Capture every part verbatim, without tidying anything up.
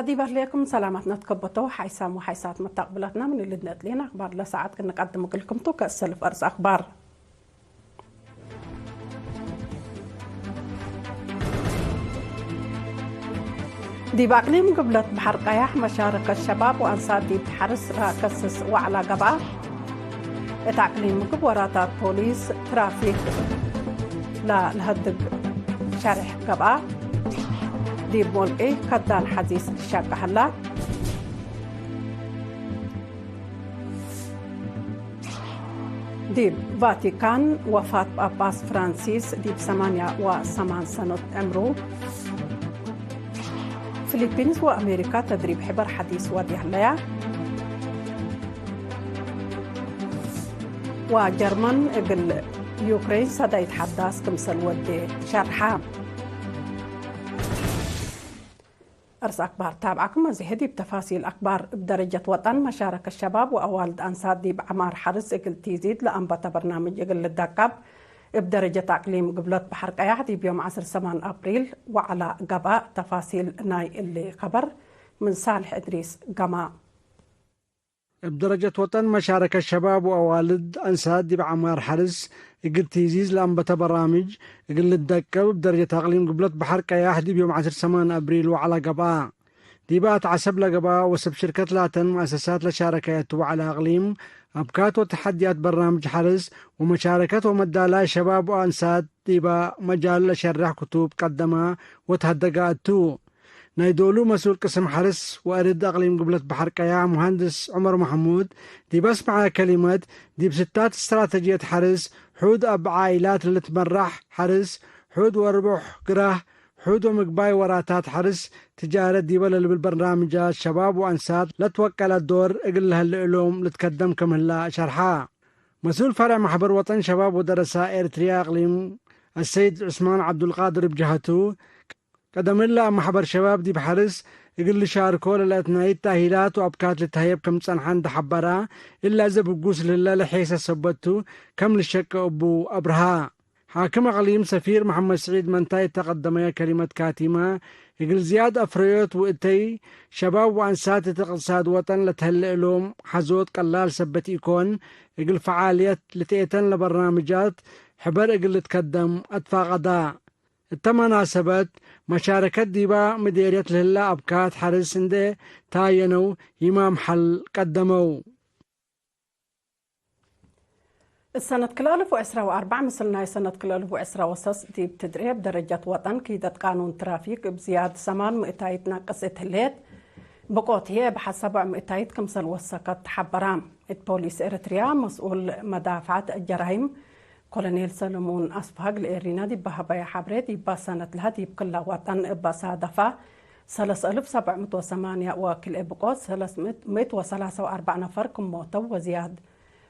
ዲብ አህሌኩም ሰላማትና ትከበተው ሓይሳም ወሓይሳት መታቅብላትና ምን እሊ ነጥሌን አክባር ለሰዓት ክንቀድም እግልክምቱ ከእሰልፍ አርስ አክባር። ዲብ አቅሊም ግብለት በሐር ቀያሕ መሻረከት ሸባብ ወአንሳር ዲብ ሐርስ ራከስስ ወዕላ ገብአ። እት አቅሊም ምግብ ወራታት ፖሊስ ትራፊክ ለልሀድግ ሸሬሕ ገብአ። ዲብ ሞልቂ ከዳን ሐዚስ ልሻቀ ሀላ። ዲብ ቫቲካን ወፋት ጳጳስ ፍራንሲስ ዲብ ሰማንያ ወሰማን ሰኖት ዕምሩ። ፊሊፒንስ ወአሜሪካ ተድሪብ ሕበር ሐዲስ ወዴ ሀለያ። ወጀርመን እግል ዩክሬን ሰዳይት ሐዳስ ክምሰል ወዴ ሸርሐ። አርስ አክባር ታብዓኩም። አዜ ዲብ ተፋሲል አክባር፣ እብ ደረጀት ወጠን መሻረከት ሸባብ ወአዋልድ አንሳር ዲብ ዐማር ሐርስ እግል ቲዚድ ለአንበተ በርናምጅ እግል ልደቀብ፣ እብ ደረጀት አቅሊም ግብለት በሐር ቀያሕ ዲብ ዮም ዐስር ሰማን አፕሪል ወዐላ ገብአ። ተፋሲል ናይ እሊ ከበር ምን ሳልሕ እድሪስ ገማ። እብ ደረጀት ወጠን መሻረከት ሸባብ ወአዋልድ አንሳት ዲብ ዐማር ሐርስ እግል ቲዚዝ ለአንበተ በራምጅ እግል ልደቀብ፣ እብ ደረጀት አቅሊም ግብለት በሐር ቀያሕ ዲብ ዮም ዐስር ሰማን አብሪል ወዐላ ገብአ። ዲበ አትዐሰብ ለገብአ ወሰብ ሽርከት ላተን መአሰሳት ለሻረከያቱ ወዐለ አቅሊም አብካት ወተሐድያት በራምጅ ሐርስ ወመሻረከት ወመዳላይ ሸባብ ወአንሳት ዲበ መጃል ለሸርሕ ክቱብ ቀደመ ወተሀደገ እቱ። ናይ ዶሉ መስኡል ቅስም ሐርስ ወአርድ አቅሊም ግብለት በሐር ቀያሕ ሙሀንድስ ዑመር መሐሙድ ዲብ አስመዐ ከሊመት፣ ዲብ ስታት እስትራተጅየት ሐርስ፣ ሑድ አብ ዓኢላት ለልትመራሕ ሐርስ፣ ሑድ ወርቡሕ ግራህ፣ ሑድ ወምግባይ ወራታት ሐርስ፣ ትጃረት ዲበ ለልብል በርናምጃት ሸባብ ወአንሳት ለትወቀለ ዶር እግል ለሀሌ እሎም ልትከደም ክም ህላ ሸርሐ። መስኡል ፈርዕ መሕበር ወጠን ሸባብ ወደረሳ ኤሪትርያ አቅሊም አሰይድ ዑስማን ዐብዱልቃድር እብ ጀሀቱ፣ ቀደም እለ አብ መሕበር ሸባብ ዲብ ሐርስ እግል ልሻርኮ ለለአትናይት ተእሂላት ወአብካት ልትሀየብ ክም ጸንሐ እንዴ ሐበረ፣ እለ እዘ ብጉስ ለህለ ለሔሰ ሰበት ቱ ከም ልሸቄ እቡ አብርሀ። ሓክም አቅሊም ሰፊር መሐመድ ስዒድ መንታይ እተ ቀደመየ ከሊመት ካቲመ፣ እግል ዝያድ አፍረዮት ወእተይ ሸባብ ወአንሳት እት እቅትሳድ ወጠን ለተህሌ እሎም ሐዞት ቀላል ሰበት ኢኮን፣ እግል ፈዓልየት ልትኤተን ለበርናምጃት ሕበር እግል ልትከደም አትፋቀደ። እተ መናሰበት፣ መሻረከት ዲባ ምዴርየት ለህለ አብካት ሐርስ እንዴ ታየነው፣ ይማም ሐል ቀደመው። እሰነት ክልአልፍ ወዕስራ ወአርበዕ ምስል ናይ ሰነት ክልአልፍ ወዕስራ ወሰስ ዲብ ትድሬ እብ ደረጀት ወጠን ኪደት ቃኑን ትራፊክ እብ ዝያድ ሰማን ምእታይት ናቅስ እት ህሌት፣ ብቆት ህዬ እብ ሐሰብ ምእታይት ክምሰል ወሰከት ተሐበራ። እት ፖሊስ ኤረትርያ መስኡል መዳፍዐት ጀራይም ኮሎኔል ሰለሙን አስፋግ ለኤሪና ዲብ በሀበየ ሐብሬ፣ ዲባ ሰነት ለሀ ዲብ ክላ ወጠን እበ ሳደፋ ሰለስ አልፍ ሰብዕ ምእት ወሰማንያ ወክልኤ ብቆት ሰለስ ምእት ወሰላሳ ወአርበዕ ነፈር ክም ሞተው ወዝያድ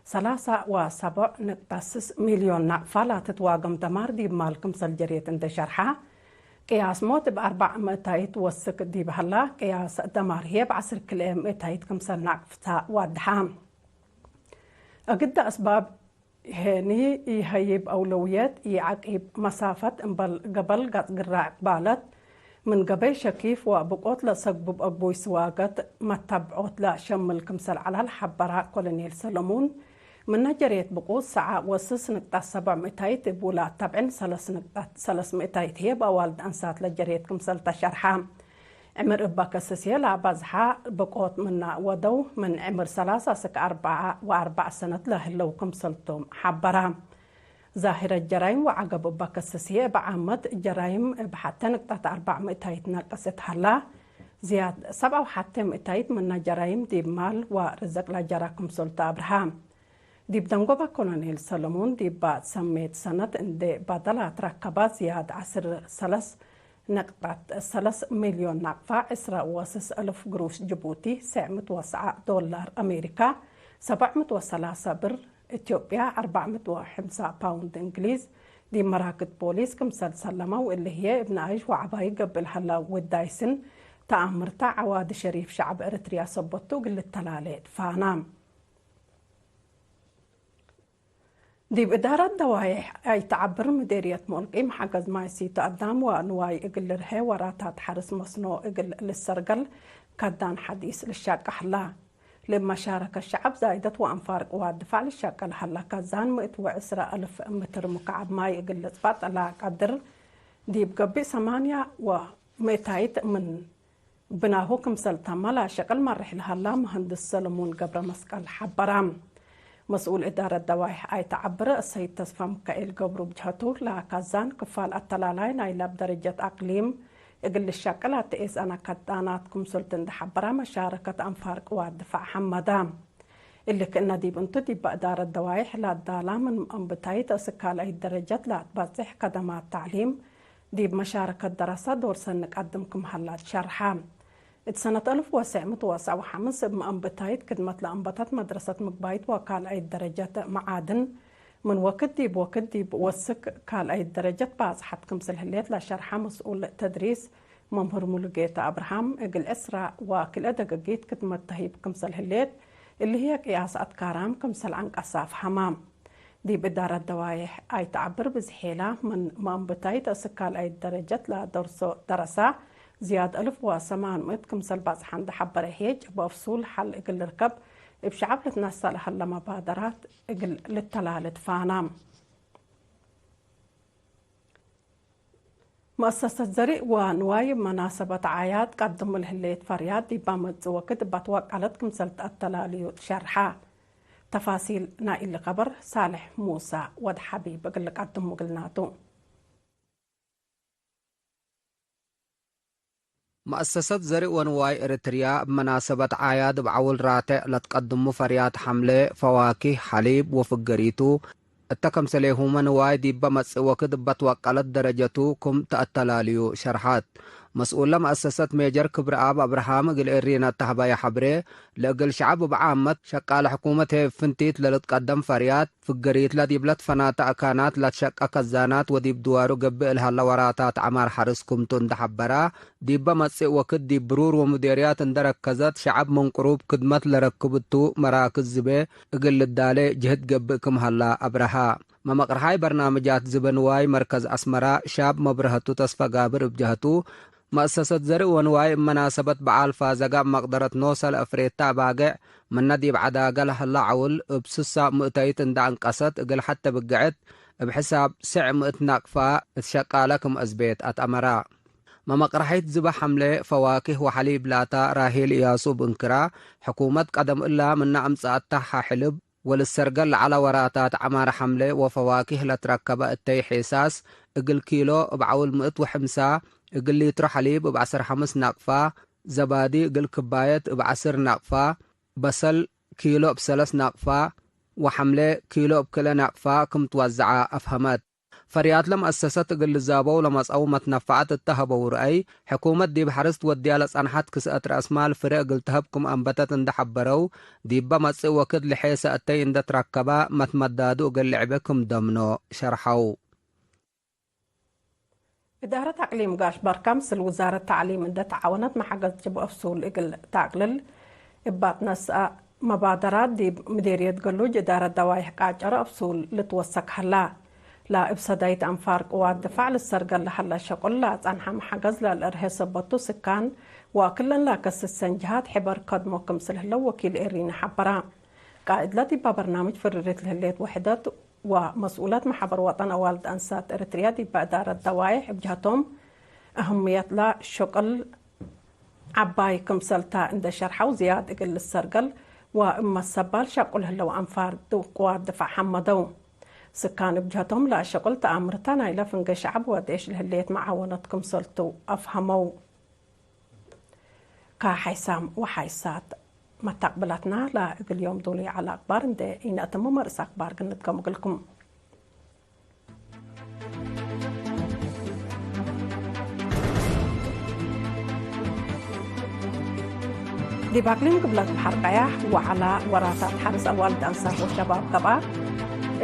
ሰላሳ ወሰቡዕ ንቅጠ ስስ ሚልዮን ናቅፋ ላትትዋገም ደማር ዲብ ማል ክምሰል ጀርየት እንዴ ሸርሐ፣ ቅያስ ሞት እብ አርበዕ ምእታይት ወስክ ዲብ ሀላ፣ ቅያስ ደማር ህዬ እብ ዐስር ክልኤ ምእታይት ክምሰል ናቅፍታ ዋድሐ። እግደ አስባብ ሄኒ ኢሀይብ አውለውየት፣ ኢዐቂብ መሳፈት እምበል ገበል ገጽ ግራዕ እቅባለት፣ ምን ገበይ ሸኪፍ ወብቆት ለሰግቡብ አግቡይ ስዋገት መተብዖት ለሸምል ክምሰል ዐላ ለሐበራ ኮሎኔል ሰለሙን፣ ምነ ጀሬት ብቁስ ሰዓ ወስስ ንቅጠት ሰብዕ ምእታይት እቡ ለአተብዕን ሰለስ ንቅጠት ሰለስ ምእታይት ህዬ እብ አዋልድ አንሳት ለጀሬት ክምሰል ተሸርሐ። ዕምር እበ ከስስዬ ለአበዝሐ ብቆት ምነ ወደው ምን ዕምር ሰላሳ እስክ አርበዓ ወአርበዕ ሰነት ለህለው ክምሰልቶም ሐበረ። ዛሂረት ጀራይም ወዐገብ እበ ከስስዬ እብ ዓመት ጀራይም እብ ሐቴ ንቅጠት አርበዕ ምእታይት ናቅስ እት ሀላ፣ ዝያድ ሰብዓ ወሐቴ ምእታይት ምነ ጀራይም ዲብ ማል ወርዝቅ ለጀራ ክምሰልቱ አብርሀ። ዲብ ደንጎበ ኮሎኔል ሰለሙን ዲባ ሰሜት ሰነት እንዴ በደላት ረከበ ዝያድ ዐስር ሰለስ ነቅጠት ሰለስ ሚልዮን ናቅፋ፣ ዕስራ ወስስ አልፍ ግሩሽ ጅቡቲ፣ ሰዕ ምእት ወሰዓ ዶላር አሜሪካ፣ ሰብዕ ምእት ወሰላሳ ብር ኢትዮጵያ፣ አርበዕ ምእት ወሐምሳ ፓውንድ እንግሊዝ፣ ዲብ መራክት ፖሊስ ክምሰል ሰለመው፣ እሊ ህዬ እብ ነአይሽ ወዐባይ ገብእ ለሀላ ውዳይ ስን ተአምርተ ዐዋዲ ሸሪፍ ሸዐብ ኤረትርያ ሰበት ቱ እግል ልተላሌ ትፋና። ዲብ እዳረት ደዋዬሕ አይ ተዐብር ምዴርየት ሞልቂም ሐገዝ ማይ ሲቶ አዳም ወንዋይ እግል ልርሄ ወራታት ሐርስ መስኖ እግል ልሰርገል ከዳን ሐዲስ ልሻቀ ሀላ። ለመሻረከት ሸዐብ ዛይደት ወአንፋር ቅዋት ድፋዕ ልሻቀ ለሀላ ከዛን ምእት ወዕስረ አልፍ ምትር ሙካዕብ ማይ እግል ልጽባጥ ለቀድር፣ ዲብ ገብእ ሰማንያ ወምእታይት ምን ብናሁ ክምሰል ተመ ለሸቅል መርሕ ለሀላ መሀንድስ ሰለሙን ገብረመስቀል ሐበረ። መስኡል እዳረት ደዋይሕ አይተ ዐብር ሰይድ ተስፋ ምካኤል ገብሩ ብጅሀቱ፣ ለካዛን ክፋል አተላላይ ናይለ እብ ደረጀት አቅሊም እግል ልሸቅል አተኤሰነ ከዳናት ክምሰልቱ እንዴ ሐበረ፣ መሻረከት አንፋር ቅዋት ድፋዕ ሐመደ። እሊ ክእነ ዲብ እንቱ፣ ዲበ እዳረት ደዋይሕ ለአዳላ ምን አንብታይት እስክ ካልአይት ደረጀት ለአትበጽሕ ከደማት ተዕሊም፣ ዲብ መሻረከት ደረሰ ዶር ሰኒ ቀድም ክም ሀላ ትሸርሐ። እት ሰነት አልፍ ወትሰዕ ምእት ወትሰዕ ወሐምስ እብ መአንብታይት ክድመት ለአንበተት መድረሰት ምግባይት ወካልአይት ደረጀት መዓድን፣ ምን ወክድ ዲብ ወክድ ዲብ ወስክ ካልአይት ደረጀት ባጽሐት ክምስል ህሌት ለሸርሐ መስኡል ተድሪስ መምህር ሙሉጌታ አብርሃም፣ እግል ዕስራ ወክልኤ ደገጊት ክድመት ተህይብ ክምሰል ህሌት፣ እሊ ህዬ ቅያስ አትካራም ክምሰል አንቀሰ አፍሀማ። ዲብ እዳረት ደዋይሕ አይተ ዐብር ብዝሔላ ምን መአንብታይት እስክ ካልአይት ደረጀት ለደርሶ ደረሳ ዝያድ አልፍ ወሰማን ምእት ክምሰል ባጽሐ እንዴ ሐበረ ሄጅ፣ እብ አፍሱል ሐል እግል ልርከብ እብ ሸዐብ ልትነሰእ ለሀለ መባደራት እግል ልተላለ ትፋና። መአሰሰት ዘርእ ወንዋይ እብ መናሰበት ዓያድ ቀድም ለህሌት ፈርያት ዲበ መጽእ ወክድ እበ ትወቀለት ክምሰል ተአተላልዩ ትሸርሐ። ተፋሲል ናይ እሊ ከበር ሳልሕ ሙሰ ወድ ሐቢብ እግል ልቀድሙ እግልናቱ። መአሰሰት ዘርእ ወንዋይ ኤረትርያ እብ መናሰበት ዓያድ እብ ዐውል ራቴዕ ለትቀድሙ ፈርያት ሐምሌ፣ ፈዋኪህ፣ ሐሊብ ወፍገሪቱ፣ እተ ከምሰሌሁመ ንዋይ ዲበ መጽእ ወክድ እበ ትወቀለት ደረጀቱ ክም ተአተላልዩ ሸርሐት። መስኡለ መአሰሰት ሜጀር ክብረአብ አብርሃም እግል ኤሪነ እተ ሀበየ ሐብሬ፣ ለእግል ሸዐብ እብ ዓመት፣ ሸቃለ ሕኩመት ህዬ እብ ፍንቲት ለልትቀደም ፈርያት፣ ፍገሪትለ ዲብለ ትፈናተ አካናት ለትሸቀ ከዛናት ወዲብ ድዋሩ ገብእ ለሀለ ወራታት ዐማር ሐርስ ክምቱ እንዴ ሐበራ፣ ዲበ መጽእ ወክድ ዲብ ብሩር ወሙዴርያት እንዴ ረከዘት፣ ሸዐብ ምን ቅሩብ ክድመት ለረክብ እቱ መራክዝ ዝቤ እግል ልዳሌ ጅህድ ገብእ ክም ሀላ አብረሃ። መመቅርሓይ በርናምጃት ዝበ ንዋይ መርከዝ አስመራ ሻብ መብረሀቱ ተስፈጋብር እብ ጀህቱ፣ መአሰሰት ዘርእ ወንዋይ እብ መናሰበት በዓል ፋዘገ እብ መቅደረት ኖሰ ለአፍሬተ አባግዕ ምነ ዲብ ዐዳገ ለሀለ ዐውል እብ ስሳ ምእተይት እንዴ አንቀሰት፣ እግል ሐቴ ብግዕት እብ ሕሳብ ስዕ ምእት ናቅፋ እት ሸቃለ ክም አዝቤት አትአመራ። መመቅረሐይት ዝበ ሐምሌ፣ ፈዋኪህ ወሐሊብ ላታ ራሄል እያሱ እብ እንክራ፣ ሕኩመት ቀደም እላ ምነ አምጸአተ ሐ ሕልብ ወልሰርገል ለዐለ ወራታት ዐማር ሐምሌ ወፈዋኪህ ለትረከበ እተይ ሔሳስ፣ እግል ኪሎ እብ ዐውል ምእት ወሐምሳ፣ እግል ሊትሮ ሐሊብ እብ ዐስር ሐምስ ናቅፋ፣ ዘባዲ እግል ክባየት እብ ዐስር ናቅፋ፣ በሰል ኪሎ እብ ሰለስ ናቅፋ ወሐምሌ ኪሎ እብ ክልኤ ናቅፋ ክም ትወዘዐ አፍሀመት። ፈርያትለ መአሰሰት እግል ልዛበው ለመጽአው መትነፈዐት እተ ሀበው ረአይ፣ ሕኩመት ዲብ ሐርስ ትወድያ ለጸንሐት ክስአት ረአስማል ፍሬ እግል ተሀብ ክም አንበተት እንዴ ሐበረው፣ ዲበ መጽእ ወክድ ለሔሰ እተይ እንዴ ትረከበ መትመዳዱ እግል ልዕቤ ክም ደምኖ ሸርሐው። እዳረት አቅሊም ጋሽ ባርካ ምስል ውዛረት ተዕሊም እንዴ ተዓወነት መሐገዝ ጅብአ ፍሱል እግል ተአቅልል እባ ትነስአ መባደራት ዲብ ምዴርየት ገሉጅ እዳረት ደዋይሕ ቃጨረ አፍሱል ልትወሰክ ሀላ። ለእብ ሰዳይት አንፋር ቅዋት ድፋዕ ልሰርገል ለሀለ ሸቁል ለአጸንሐ መሐገዝ ለልአርሄ ሰበቱ ስካን ወክለን ለከስሰን ጀሃት ሕበር ከድሞ ክምስል ህለው ወኪል ኤሪነ ሐበራ። ቃእድለ ዲባ በርናምጅ ፍርሪት ለህሌት ውሕደት ወመስኡለት መሐበር ወጠን አዋልድ አንሳት ኤረትርያ ዲበ እዳረት ደዋይሕ እብ ጀህቶም፣ አህምየትለ ሸቅል ዐባይ ክምሰልታ እንዴ ሸርሐው፣ ዝያድ እግል ልሰርገል ወእብ መሰባል ሸቁል ህለው አንፋር ድቁዋት ድፋዕ ሐመደው። ስካን እብ ጀህቶም፣ ለሸቁል ተአምርተ ናይለ ፍንጌ ሸዐብ ወዴሽ ለህሌት መዓወነት ክምሰልቱ አፍሀመው። ከሐይሳም ወሐይሳት መተቅብላትና ለእግል ዮም ዱሉይ ዐለ አክባር እንዴ ኢነአተምም፣ ርእስ አክባር ግንድገም እግልኩም። ዲብ አቅሊም ግብለት በሐር ቀያሕ ወዐለ ወራታት ሐርስ አዋልድ አንሳት ወሸባብ ገብአ።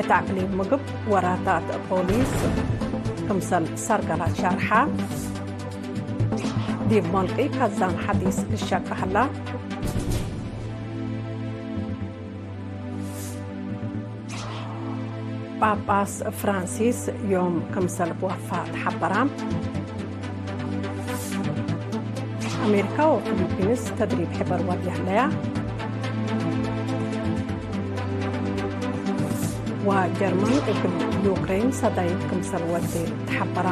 እት አቅሊም ምግብ ወራታት ፖሊስ ክምሰል ሰርገላት ሻርሐ። ዲብ ሞልቂ ከዛን ሐዲስ ልሸቀ ሀላ። ጳጳስ ፍራንሲስ ዮም ክምሰል ወፋ ተሐበራ። አሜሪካ ወፊሊፒንስ ተድሪብ ሕበር ወድየ ህለያ። ወጀርመን እግል ዩክሬን ሰዳይት ክምሰል ወዴ ተሐበራ።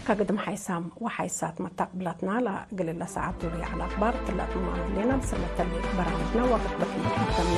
ከግድም ሓይሳም ወሓይሳት መታቅብለትና ለእግል ለሰዓት ዱርየ ዐለ አክባር ትለትማም ህሌነ። ብሰመተሌ በራምጅነ ወክትበትነ ተምኔ።